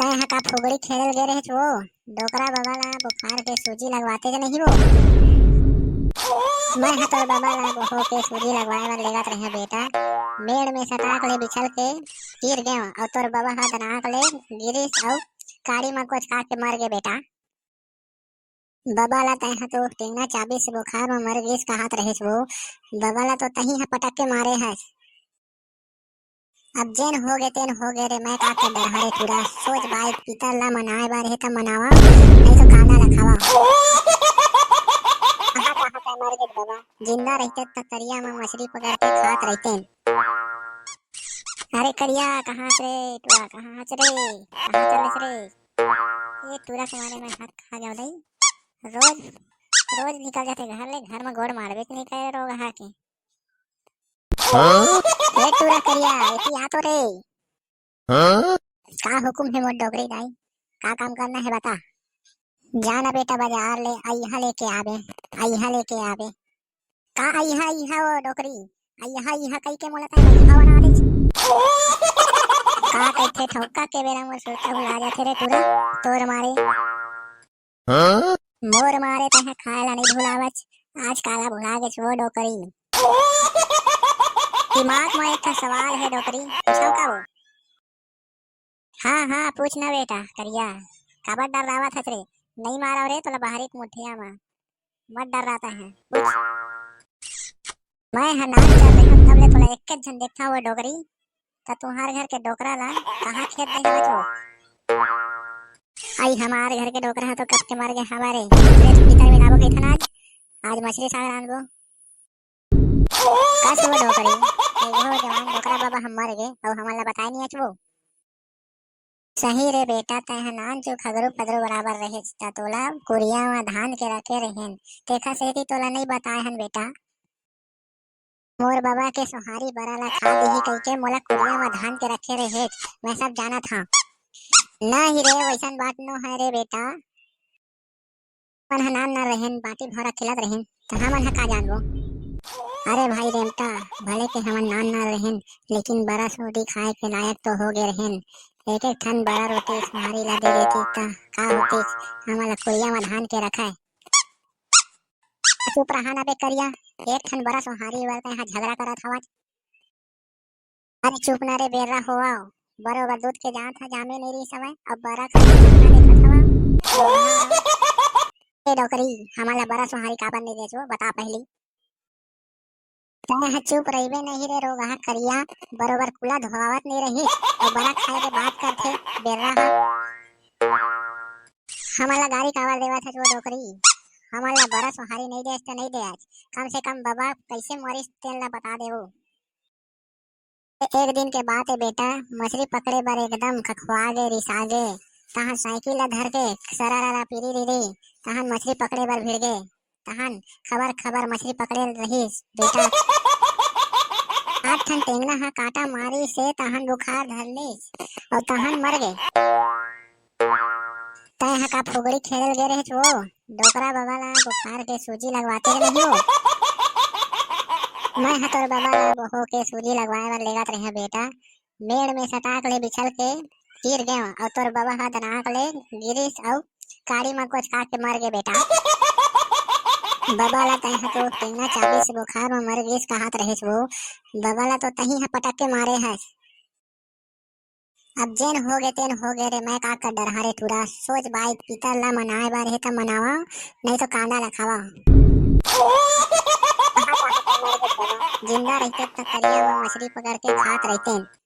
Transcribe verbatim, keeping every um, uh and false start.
तैं ह का फुगड़ी खेले ल गे रहेच वो? डोकरा बबा ला बुखार के सूजी लगवाते के नहीं वो? मैं ह तोर बबा ला हो के सूजी लगवाए बर लेगत रहे बेटा। मेड़ में सटाक ले बिछल के गिर गए अउ तोर बबा ह दनाक ले गिरिस अउ काड़ी म कोचका के मर गे बेटा। बबा ला तैं ह तो टेंगना चाबी से बुखार म मर गिस कहत रहेस वो। बबा ला तो तहीं ह पटक के मारे हस। अब जेन हो गे तेन हो गे रे, मैं का कर डरहा रे टूरा। सोच बाई पितर ला मनाए बर हे त मनावा, नहीं तो कांदा ला खावा। कहाँ कहाँ का मर गे बबा, जिंदा रहते त तरिया म मछली पकड़ के खात रहते। अरे करिया, कहाँ से रे टूरा, कहाँ से रे, कहाँ चले रे? ये टूरा के मारे मैं हाथ खा जाओ दई। रोज रोज निकल जाते घर ले, घर में गोड़ मारबे के नहीं करे रोग हा के। हाँ? ए टूरा करिया, एती आ तो रे। हाँ? का हुकुम है मोर डोकरी दाई? का काम करना है बता। जाना बेटा बाजार ले, अइहा लेके आबे, अइहा लेके आबे। का अइहा, अइहा वो डोकरी? अइहा, अइहा कई के मोला तैं बइहा बना दे। का कहिथे ठौका के बेरा मोर सुरता भुला जाथे रे टूरा, तोर मारे। हाँ? मोर मारे तैं ह खाए ला नहीं भुलावच, आज काला भुला गेच वो डोकरी। दिमाग में एक ठा सवाल है डोकरी, पूछो का वो? हाँ हाँ पूछ ना बेटा करिया, काबर डर्रावत हस रे? नहीं मारव रे तोला बाहरी के मुठिया में, मत डर्रा तैं ह, पूछ। मैं ह नान चल रही हूँ तब ले तोला एक झन देखता वो डोकरी। त तुहार घर के डोकरा ला कहाँ खेत दे हवच वो? आई हमार घर के डोकरा ह तो कब के मर गए हवा रे। तेरे तो भीतर में लाबो कहिथन आज, आज मछली साग रांधबो। कस वो डोकरी, एगो जवान डोकरा बाबा हम मर गए अउ हमन ला बताए नहीं अचबो। सही रे बेटा, तैं ह नान चुक हगरू पदरू बराबर रहेच, त तोला कुरिया म धान के रखे रहेन, तेखर सेती तोला नहीं बताए हन बेटा। मोर बबा के सोहारी बरा ला खा दिही कहिके मोला कुरिया म धान के रखे रहेच, मैं सब जानत हंव। नहीं रे, वैसन बात नो है रे बेटा। अपन ह नान नान रहेन, बाटी भौरा खेलत रहेन, त हमन ह का जानबो? अरे भाई रेमटा, भले के हमन नान नान रहेन, लेकिन बरा रोटी खाए के लायक तो हो गे रहेन। एक एक ठन बरा रोटी सोहारी ला दे देती त का होतिस? हमन ला कुरिया म धान के रखय। चुप रहा ना बे करिया, एक ठन बरा सोहारी बर तैं ह झगड़ा करत हवच। अरे चुप ना रे बेर्रा होवव, बरोबर दूध के जात ह जामे नहीं रही समय, अब बरा खाली देखत हवव। ए डोकरी, हमन ला बरा सोहारी काबर नहीं देचो, बता पहली। तैं ह चुप रहिबे नहीं रे रोगहा करिया, बरोबर कुला धोवावत नहीं रही, अउ बरा खाए के बात करथे बेर्रा ह। हमन ला गारी काबर देवत हच वो डोकरी? हमन ला बरा सोहारी नहीं देस त नहीं दे आज, कम से कम बबा कैसे मरिस तेन ला बता देवो। एक दिन के बात है बेटा, मछली पकड़े बर एकदम खखवा गे, रिसा गे, तहां साइकिल ला धर के सरारा पीरी रीरी, तहां मछली पकड़े बर भिड़ गे। तहन खबर खबर मछली पकड़े रहिस बेटा। आठ ठन टेंगना ह कांटा मारिस हे, तहन बुखार धर लिस अउ तहन मर गे। तैं ह का फुगड़ी खेले ल गे रहेच वो? डोकरा बबा ला बुखार के सूजी लगवाते नहीं हो। मैं ह तोर बबा ला हो के सूजी लगवाए बर लेगत रहे बेटा। मेड़ में सटाक ले बिछल के गिर गेंव अउ तोर बबा ह दनाक ले गिरिस अउ काड़ी म कोचका के मर गे बेटा। बबा ला तैं ह तो टेंगना चाबिस बुखार म मर गिस कहत रहेस वो। बबा ला तो तहीं ह पटक के मारे हस। अब जेन हो गे तेन हो गे रे, मैं का कर डरहा रे टूरा। सोच बाई पितर ला मनाए बर हे त मनावा, नहीं तो कांदा ला खावा। जिंदा रहिते त तरिया म मछली पकड़ के खात रहिते।